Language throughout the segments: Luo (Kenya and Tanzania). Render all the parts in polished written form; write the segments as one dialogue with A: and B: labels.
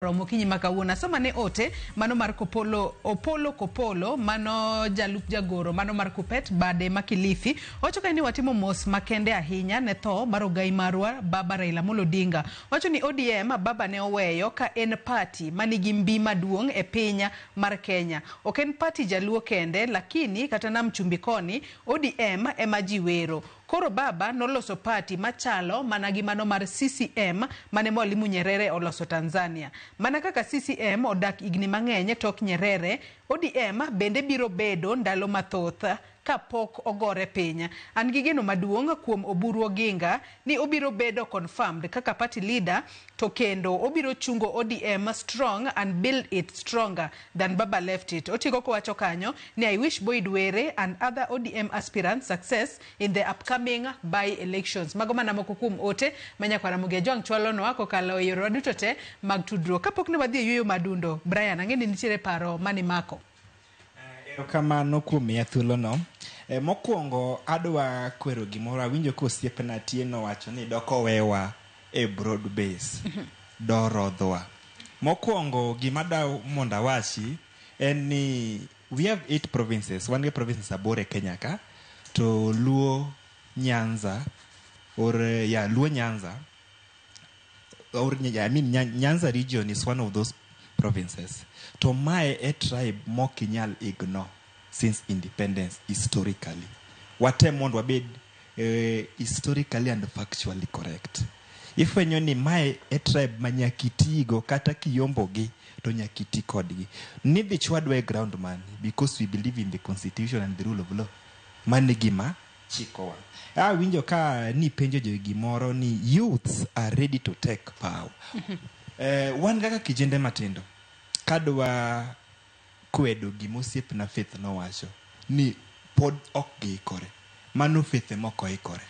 A: Romo okinyi ma kawuono. Asoma ne ote mano mar Kopolo, Opolo Kopolo, mano jalup jagoro mano mar Kupet bade ma Kilifi. Owacho kae ni watimo mos makende ahinya ne tho mar ogai marwa Baba Raila Amolo Odinga. Owacho ni ODM Baba ne oweyo ka en party manigi mbi maduong' e piny mar Kenya. Ok en party jaluo kende lakini kata nam chumbi koni ODM ema ji wero. Koro Baba noloso party machalo mana gi mano mar CCM mane Mwalimu Nyerere oloso Tanzania. Mana kaka CCM odak higni mang'eny tok Nyerere, ODM bende biro bedo ndalo mathoth ka pok ogore piny. An gi geno maduong' kuom Oburu Oginga ni obiro bedo confirmed kaka party leader to kendo obiro chungo ODM strong and build it stronger than Baba left it. Otieko kowacho kanyo ni I wish Boyd Were and other ODM aspirants success in the upcoming by-elections. Mago mana moko kuom ote ma nyakwar Ramogi Ajwang' chwalonwa kokalo e yorewa duto te mag tudruok. Kapok ne wadhi e yueyo madundo, Brian, ang'e ni nitiere paro mane imako.
B: Erokamano kuom miya thuolono. Mokwongo adwa kwero gimoro, awinjo ka osiepna Atieno wacho ni dok owewa e broad base, dorodhwa. Mokwongo gima adwa mondo awachi en ni we have 8 provinces, wan gi provinces aboro e Kenya ka, to Luo Nyanza or yeah, Luo Nyanza or I mean Nyanza region is one of those provinces. To mae e tribe mok inyal ignore since independence historically. Watem mondo wabed historically and factually correct. Ifwenyo ni mae e tribe ma nyaka itigo kata kiyombogi to nyaka iti kodgi. Nidhi chwadwa e ground mane because we believe in the constitution and the rule of law. Mano e gima chikowa. Awinjo ka nipenjo jo gimoro ni youths are ready to take power. Wan kaka kijende matindo, kadwa kwedo gima osiepna Faith nowacho ni pod ok giikore. Mano Faith ema ok oikore.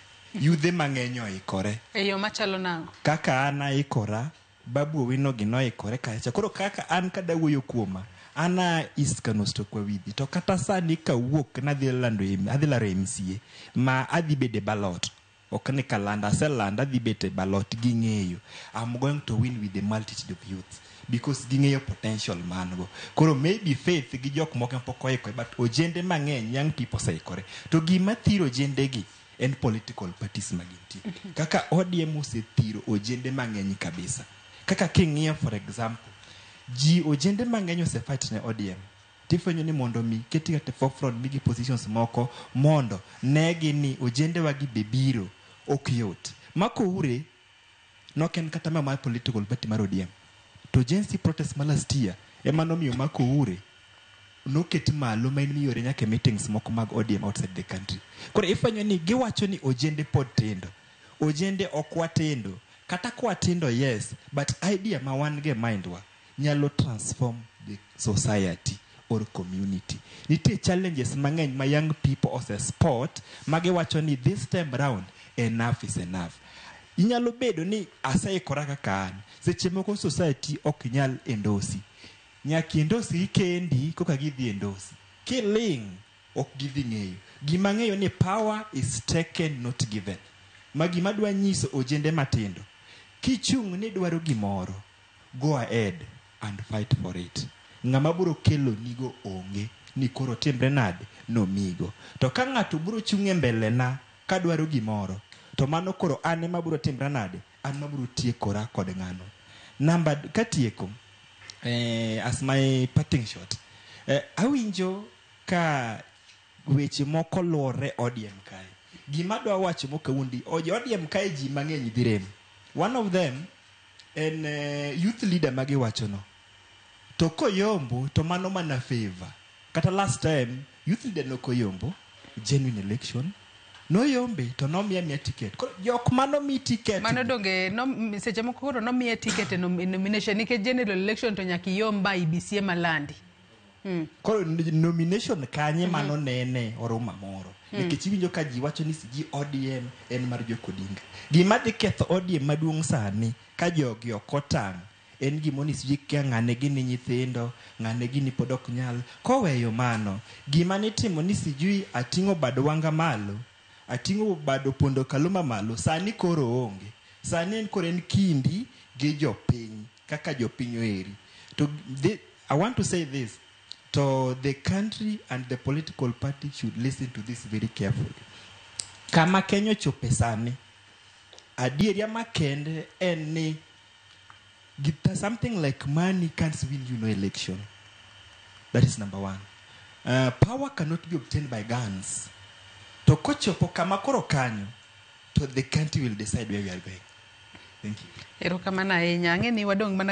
B: Yudhe mang'eny oikore.
A: E yo machalo nang'o?
B: Kaka an aikora, Babu Owino gi noikore kacha. Koro kaka an kada wuoyo kuoma, an a East Kano Stokwawidhi. To kata sani kawuok nadhi lando adhi laro MCA ma adhi bedo e ballot. Ok ni kalanda, aselando adhi bet e ballot ging'eyo. I'm going to win with the multitude of youth because ging'eyo potential ma an go. Koro maybe Faith gi jok moko pok oikore but ojende mang'eny, young people oseikore. To gima thiro ojende gi en political parties ma gintie. Kaka ODM osethiro ojende mang'eny kabisa. Kaka king'iyo for example, ji ojende mang'eny ose fight ne ODM. Tifwenyo ni mondo mi ketgi at the forefront migi positions moko mondo negi ni ojende wagi be biro ok yot. Makoure nok en kata mar political party mar ODM. To Gen Z protest ma last year ema nomiyo Makoure noket malo ma en miyore nyaka e meetings moko mag ODM outside the country. Koro ifwenyo ni giwacho ni ojende pod tindo. Ojende ok watindo. Kata kwatindo yes, but idea ma wan go e mind wa nyalo transform the society or community. Nitie challenges mang'eny ma young people ose spot ma giwacho ni this time round enough is enough. Inyalo bedo ni aseikora kaka an. Seche moko society ok nyal endorse. Nyaka endorse kendi koka gidhi endorse. Kiling' ok gidhi ng'eyo. Gima ng'eyo ni power is taken not given. Ma gima dwa nyiso ojende matindo. Kichung' ni dwaro gimoro, go ahead and fight for it. Ng'ama biro kelo nigo onge ni koro timre nade nomigo. To ka ng'ato biro chung' e mbele na kadwaro gimoro, to mano koro an ema biro timra nade, an ma biro tiekora kod ng'ano. Namba katieko, as my parting shot, awinjo ka weche moko luore ODM kae. Gima adwa wacho mokawuondi, ODM kae ji mang'eny dhi rem. One of them en youth leader magiwacho no. To koyombo to mano mana favor. Kata last time youth leader nokoyombo genuine election. Noyombe to nomiya miya ticket. Koro jok mano mi ticket.
A: Mano donge no, seche moko koro nomiye ticket e nomination nikech general election to nyaka iyomb ba IEBC ema landi.
B: Koro nomination kanye mano nene oruma moro. Nikech iwinjo ka ji wacho ni siji ODM en mar Jok Odinga. Gima dhi ketho ODM maduong' sani ka jogi ok otang' en gimo ni siji kia ng'ane gini nyithindo, ng'ane gini pod ok nyal. Koweyo mano, gima nitimo ni sijui ating'o bad wanga malo, ating'o bad Opondo Kaluma malo, sani koro onge. Sani en koro en kindi gi jopiny. kaka jopiny oeri. To I want to say this to the country and the political party should listen to this very carefully. Kama Kenya ochope sani, adieria makende en ni something like money can't win you no election. That is number one. Power cannot be obtained by guns. To kochopo kama koro kanyo, to the country will decide where we are going. Thank you.
A: Erokamano ahinya. Ang'e ni wadong' mana